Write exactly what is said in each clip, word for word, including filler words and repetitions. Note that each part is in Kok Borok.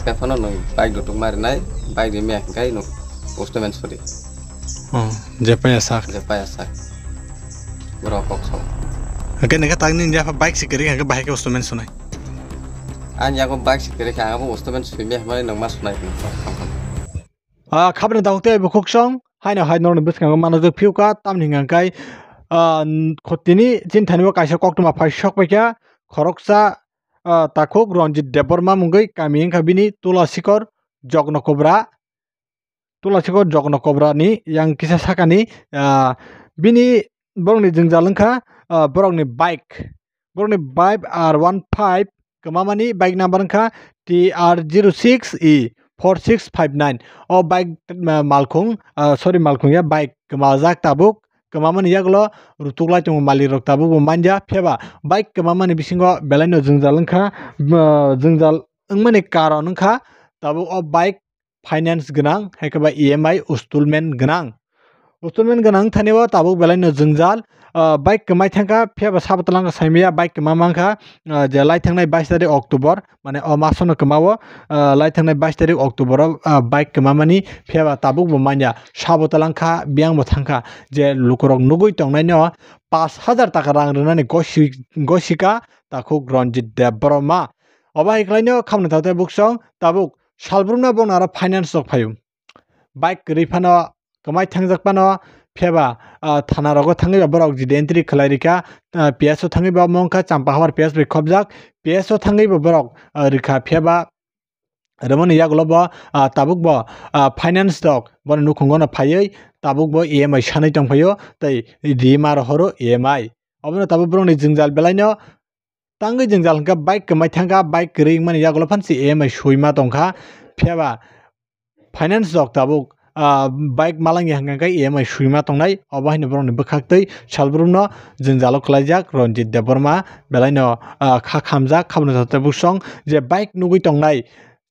Khe phano nwng bike dutuk marinai, bike rimya hwnkhe nwng postman suri. Oh, je paya sak. Je paya sak. Borok kok sao. Hwnkhe nokha tak nini yapha bike se kwrwi hwnkhe bahai khe postman sunai. Ani yago bike se kwrwi khe ang abo postman sui mya hwnmani nwng ma sunai hwnwi. Ah, khabra dawk tei bukhuk song, haino hai norokni bwskango manajak phiyokha, tamni hwnkha khe, ah, khotini chini thani o kaisa koktwma phai sok paikha, khoroksa, ah, takhuk Ranjit Debbarma mungwi kami wngkha bini Tulasikor Jogno Kobra, Tulasikor Jogno Kobra ni yang kisa sakani, ah, bini borokni jwngjal wngkha, ah, borokni bike, borokni bike R one five kwmamani bike number wngkha T R zero six E four six five nine. O bike, ah, malkhung, ah, sorry, malkhung ya, bike kwmajak tabuk, kwmamani yagulo rutuk lai tongo, malik rok tabuk bo manja, phiyaba bike kwmamani bisingo belai no jwngjal wngkha, ah, jwngjal wngmani karon wngkha tabuk o bike finance gwnang, hai khe ba E M I installment gwnang. Installment gwnang thani o tabuk belai no jwngjal, ah, bike kwmai thangkha, phiyaba sabo twlang kha saimaya bike kwma mankha, ah, je lai thangnai bais tarik October, mane o masono kwmao, ah, lai thangnai bais tarik October o, ah, bike kwmamani phiyaba tabuk bo manya. Sabo twlang kha, biyang bo thang kha, je lukurok nugui tongnaino pash hajar taka rang rwnani gosi-, gosika takhuk Ranjit Debbarma. Obo hai khlaino khamni thate buksong tabuk salbrumno bono aro finance rok phaio. Bike kwrwi phano kwmai thangjak phano phiyaba, ah, thana rogo thangwi ba borok jidi entry khlai rikha, ah, P S o thangwi ba omo wngkha Champahawar P S bai khobjak, P S o thangwi ba borok, ah, rikha phiyaba rwmani yagulo bo, ah, tabuk bo, ah, finance rok bono nukhungo no phaiwi tabuk bo E M I sanwi tongphaio tei rima rohoro E M I. Obono tabuk borokni jwngjal belaino tangwi jwngjal hwnkhe bike kwmai thangkha, bike kwrwi wngmani yagulo phan se E M I swima tongkha. Phiyaba finance rok tabuk, ah, bike malangya hwnkhe E M I swima tongnai, obo haino borokni bwkhaktwi salbrumno jwngjalo kwlaijak Ranjit Debbarma belaino, ah, kha khamjak, khaboni thate buksong je bike nugwi tongnai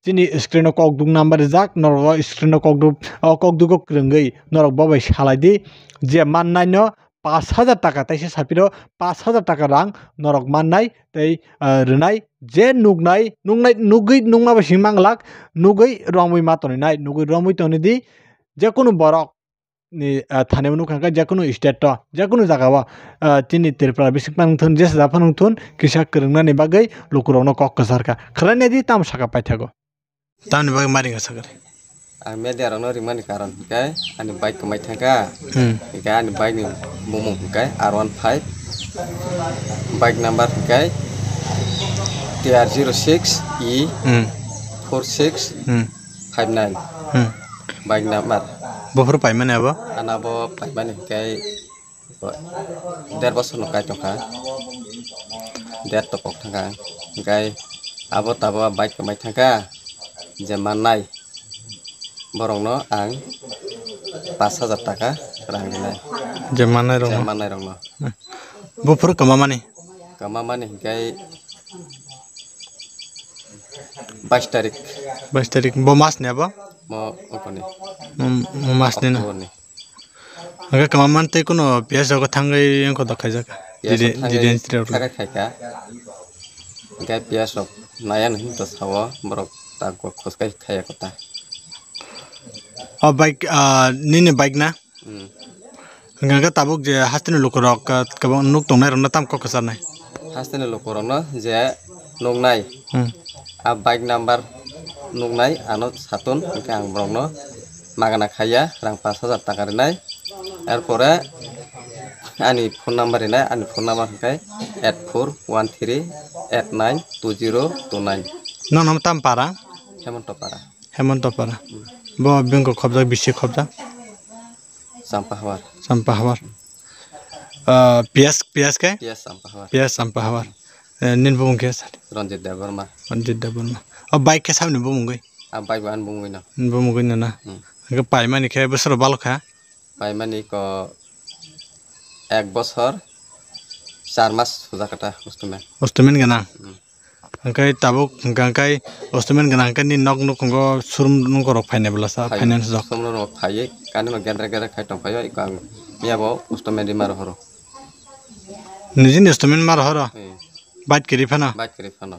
chini screen o kokduk number rijak, norok o screen o kokduk, o kokduk o kwrwngwi norok bo bai salai di je mannaino pash hajar taka, teisa sapiro pash hajar taka rang norok mannai tei, ah, rwnai. Je nuknai, nuknai, nugwi nukma bai simi manglak, nugwi romwi ma tongwi nai, nugwi romwi tongwi di. Je kunu borok ni, ah, thani nukha khe je kunu state o, je kunu jaga o, ah, chini Tripura bising phano wngthun, jesa jaga phano wngthun, kisa kwrwngnani bagwi lukurokno kok kwchar kha. Khwlainai di tamo saka paithago. Tamni bagwi ma ringkha sakari? Ang media rokno ringmani karon hwnkhe ani bike kwmai thangkha. Hmm. Hwnkhe ani bike ni bumung hwnkhe R one five, bike number hwnkhe T R zero six E Hmm. four six Hmm. five nine. Hmm. Bike number. Buphuru paimani abo? Ano abo paimani hwnkhe Der bosor no kai tongkha, der to kok thangkha, hwnkhe abo tabuk bike kwmai thangkha, je mannai borokno ang pash hajar taka rang rinai. Je mannai rokno? Je mannai rokno. Buphuru kwmamani? Kwmamani hwnkhe bais tarik. Bais tarik, bo mas ni abo? Mo ongkoni. Mo, mo mas ni na? October ni. Hwnkhe kwmamani tei kuno P S rogo thangwi wngkha da khaijak. P S o Didi-, thangwi didi entry rok. Thangwi khaikha. Hwnkhe P S rok naiya no hinwi to sao borok ta khoskai khaiya kota. O bike, ah, nini bike na? Hmm. Hwnkhe tabuk je hasteni lukurok, ah, kwbang nuk tongnai rokno tamo kok kwcharnai? Hasteni lukurokno je nuknai. Hmm. A bike number nuknai ano satun, hwnkhe ang borokno magana khaiya rang pash hajar taka rinai. Erpore ani phone number rinai, ani phone number hwnkhe eight four one three eight nine two zero two nine. Nono tamo para? Hemonto para. Hemonto para. Hmm. Bo bengkok khobjak, bisi khobjak? Sampahawar. Sampahawar. Ah, P S, P S khe? P S Sampahawar. P S Sampahawar. Eh, nini bumung khe sir? Ranjit Debbarma. Ranjit Debbarma. O bike khe saboni bumung gwi? A bike bo ani bumung gwi no. Bumung gwi no na? Hmm. Hwnkhe paimani khe bwswk rok balo kha? Paimani ko ek bosor char mas sujak kha ta, ostomen. Ostomen gana? Hmm. Hwnkhe tabuk hwnkha khe ostomen gana hwnkhe nini nok nukhungo showroom nukhungo rok phainai bwlasa. Phai, finance rok. Showroom rok phaiwi kanino gendra gendra khai tongphaio, eko ang miyabo ostomen rima rohoro. Nijini ostomen ma rohoro? Hmm. Bike kwrwi phano? Bike kwrwi phano.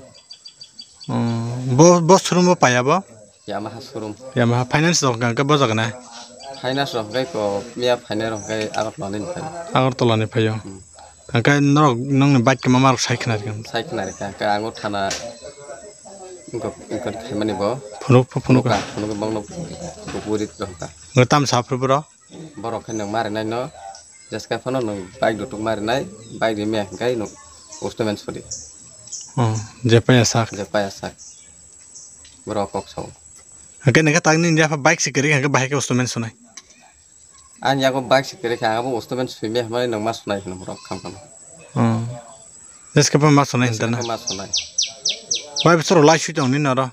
Hmm. Bo, bo showroom bo paya bo? Yamaha showroom. Yamaha finance rok hwnkha hwnkhe bo jaga na? Finance rok hwnkhe ko miya phainai rok hwnkhe Agartala ni phai. Agartala ni phaio. Hmm. Hwnkhe norok nongni bike kwma ma rok sai khna rikha? Sai khna rikha, hwnkhe ang o thana wngkha, wngkha khaimani bo. Phunuk, phunuk. Phunuk, phunuk bangno bukuri rok hwnkha. Ngo tam sa phuru bro? Borok khe nwng marinai no, jeska phano nwng bike dutuk marinai, bike rimya hwnkhe nwng ustomen sudi. Oh, je paya sak. Je paya sak. Borok kok sao. Hwnkhe nokha tangni India pha bike se kwrwi hwnkhe bahai khe ustomen sunai. Ani yago bike se kwrwi kha, abo ustomen sui me hwnmani nwng ma sunai hwno borok kham kham. Oh. Jeska pha ma sunai hinta na. Jeska pha ma sunai. Wai bosoro lai sui tong ni noro.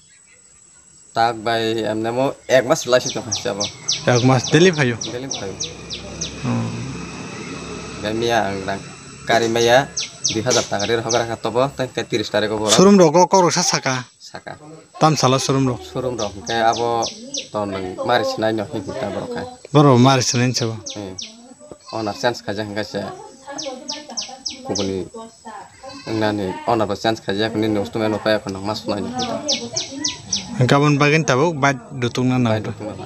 Tak bai, emne mo ek mas lai sui tong kha abo. Ek mas daily phaio? Daily phaio. Hmm. Bai miya ang rang kari maya dui hajar taka rir hogra kha tobo, tei ke tiris tarik o boro. Showroom rogo kok rok sa saka? Saka. Tam sala showroom rok? Showroom rok hwnkhe abo to nwng mari sinai no hin hinta borok khai. Boro mari sinai sabo. Hmm. Owner change khaijak hwnkhe se kubuni wngnani owner bo change khaijak nini ustume no paya kheno ma sunai no. Hwnkhe aboni bagwi tabuk bike dutukna nang. Bike dutukna.